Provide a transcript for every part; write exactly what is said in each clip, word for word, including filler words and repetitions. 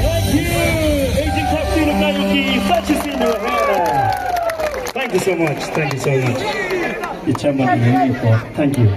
Thank you, Agent Captain of Nayuki, such a senior hand. Thank you so much. Thank you so much. Your chairman, thank you.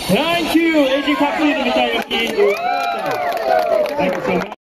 Thank you, Agent Captain of Nayuki. Thank you so much.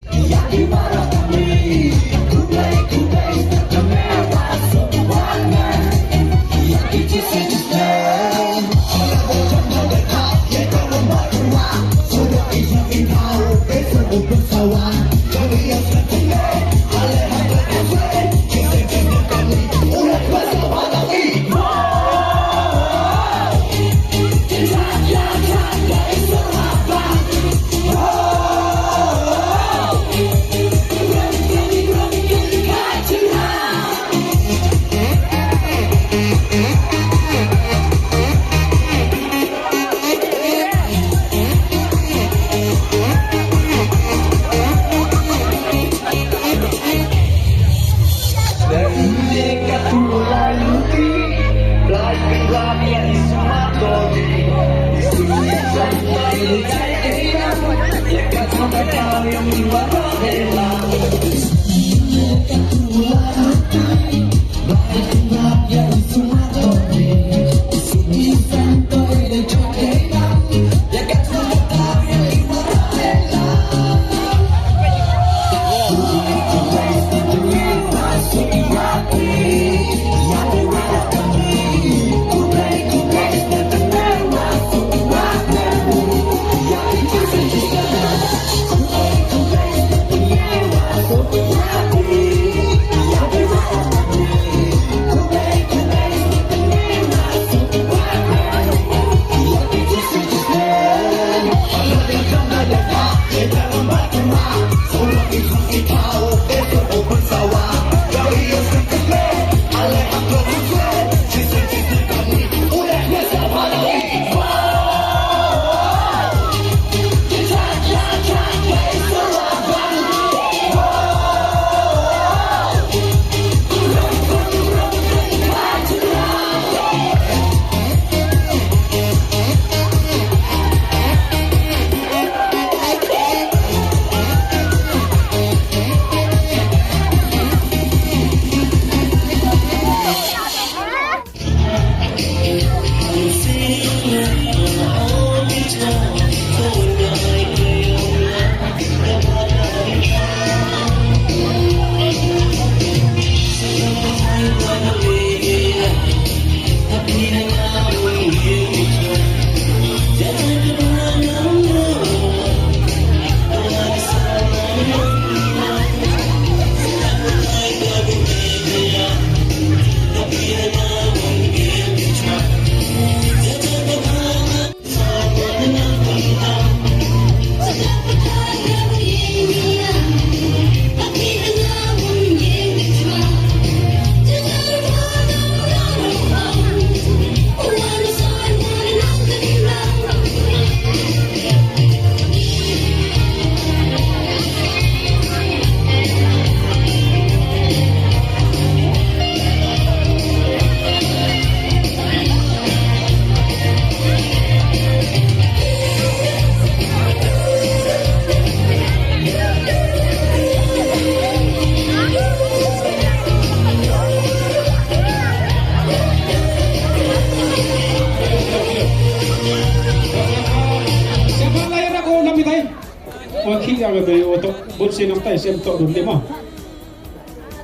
Dei u tok bun sien nang tai sien tok dun lima.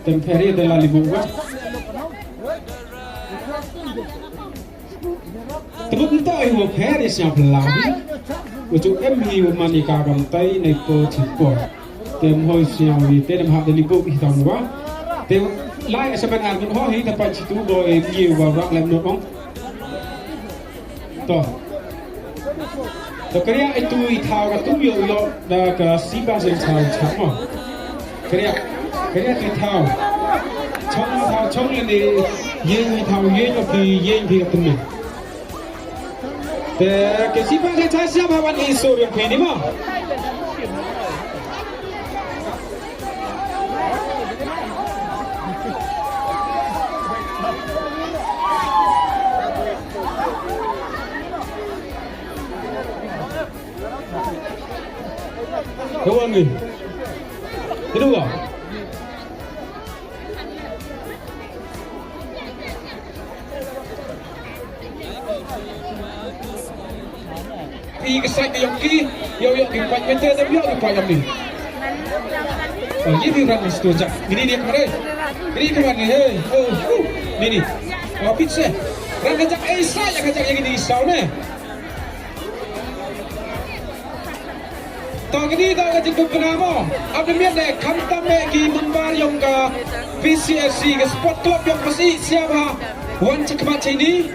Tem peri de la libu wa. Tebuk nta ai wa peri siap la. Ucu em hi wa mani ka kam tai nai po ti po. Tem hoi siap wi tem ha de libu hi tam wa. Tem lai semen ar mun ho hi dapat situ bo em hi wa rak lem no ong. To. To kria itu i thaw ka tu yo yo da ka sipa sen thaw thaw mo. Kria kria ki thaw. Chong thaw chong le ni yen i thaw yen o ki yen ki ka tu ni. Te ki sipa sen thaw siapa wan i sur yo ki ni mo. Kawan ni. Kedua. Pi ka sait ïong ki, ïong ïong ki pait mynta, ïong ïong ki pait ïong ni. Oh, ye bi ran ni stu jak. Ngini ni kemare. Ngini kemare ni, hey. Oh, uh, ni ni. Oh, pit se. Ran ka jak, eh, sait ka jak ïa ngini saw ne. To kini to ka jingkyrpad mo. Ap dei miet dei khamtam eh ki member ïong ka P C S C ka sport club ïong ka si siapa wan cha khmat cha ini.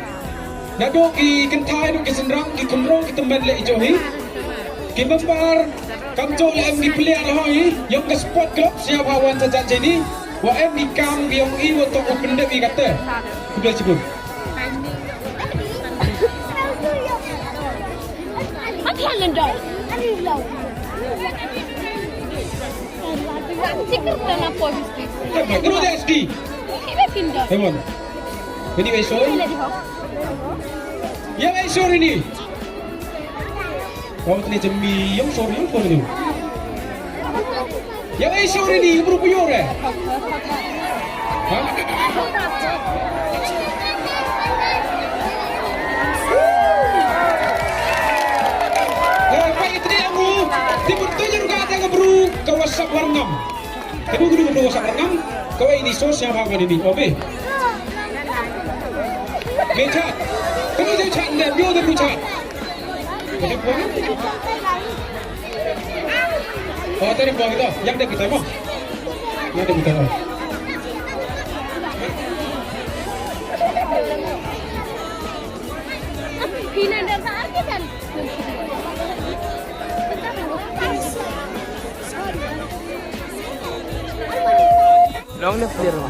Naduh ki kynthai, naduh ki shynrang, ki khynroo, ki tymmen leh i jong hi. Ki member kam jooh leh em ki player leh hi ïong ka sport club siapa wan cha cha ini. Wa em ki kam ki ïong i wa tong u pyndep i kata. Khublei shibun. Come on. Anyway, sorry. Anyway, sorry ni. Kau tni jemi yang sorry yang sorry. Yang ai suri ni bru puyur eh. Ha? Eh, pai tni amu. Timur tujur ka ada bru ka WhatsApp warngam. Kedua kedua bru WhatsApp warngam. Kau ini sos yang apa ini? Obe. Mecha. Kedua dia chat dia, dia dia chat. Oh, tadi buang kita. Yang dia kita mah. Yang dia kita mah. Pina dah tak ada kan? Long live Lerma.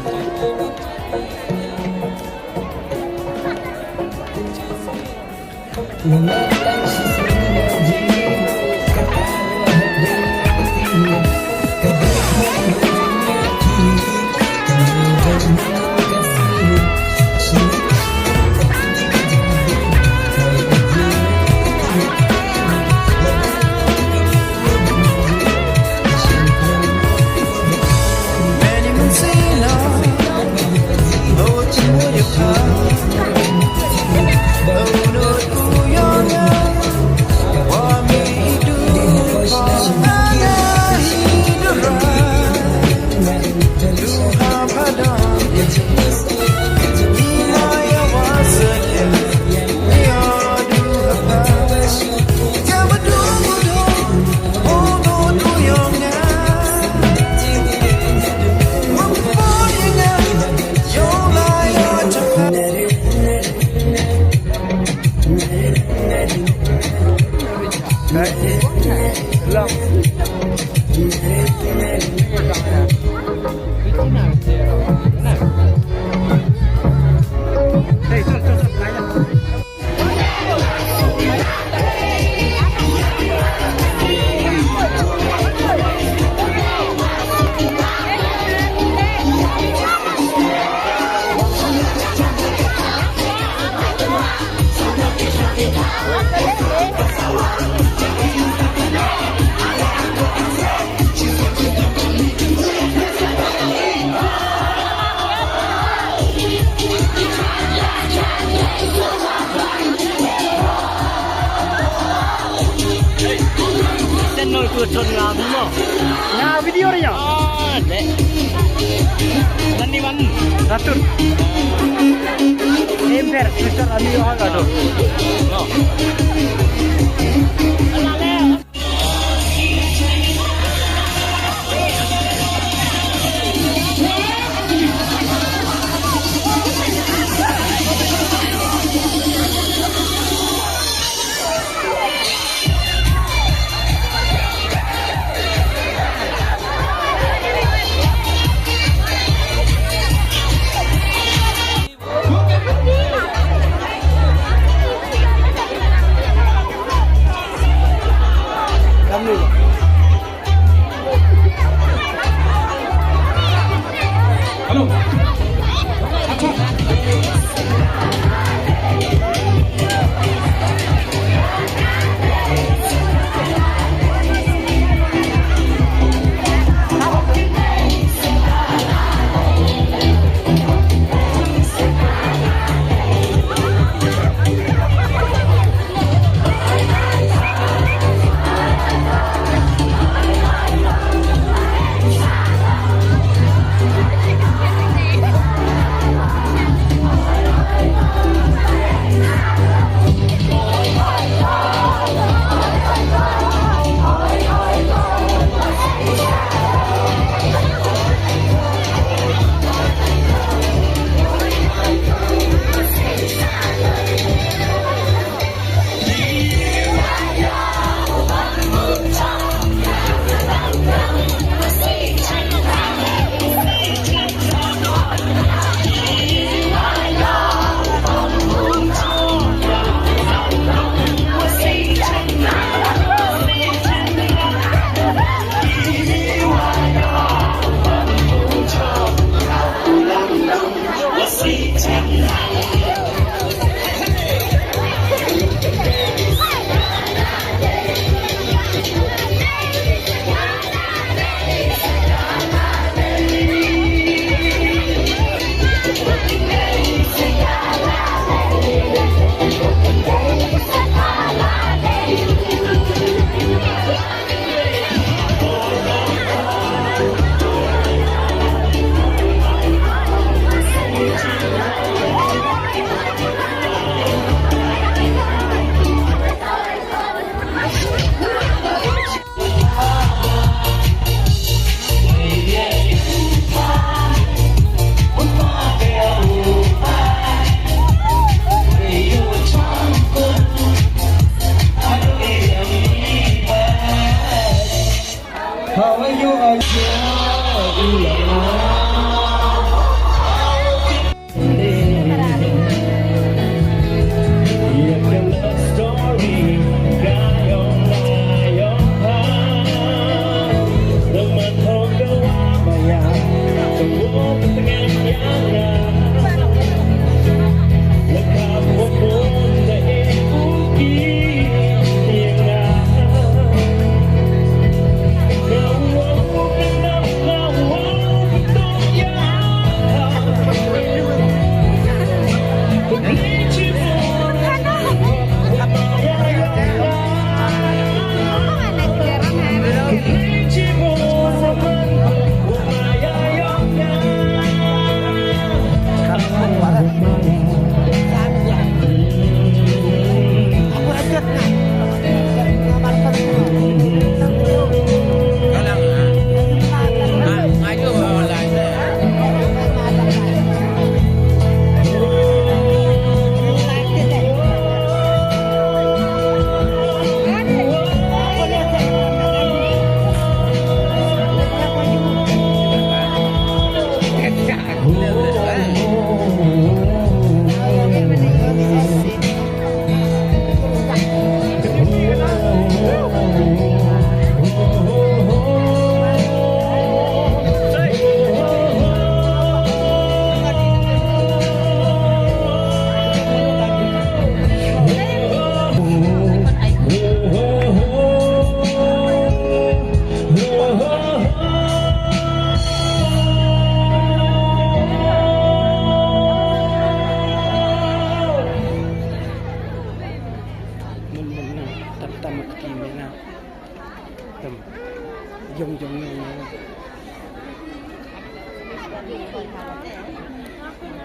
Nga video ri nya. Ah, dek. Nanti man. Ratur. Ember, Mister Ami Wahagado.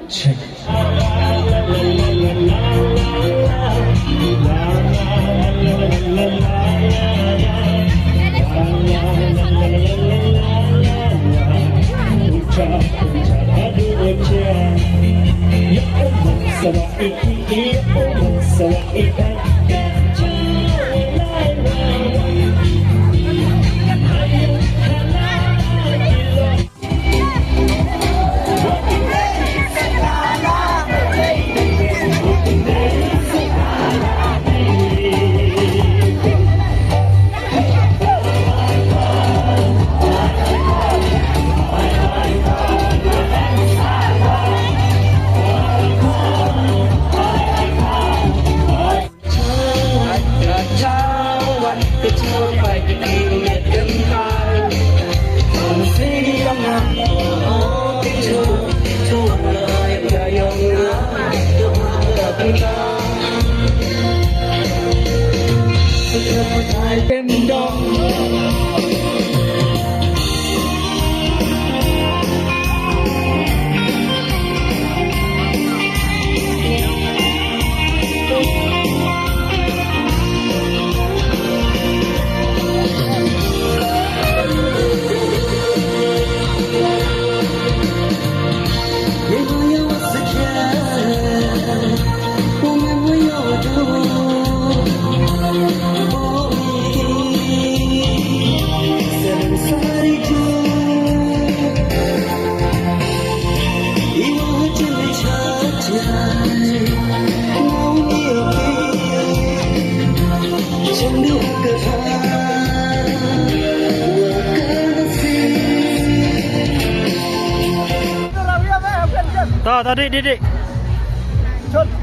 Check. Ta, ta, dik, dik, dik.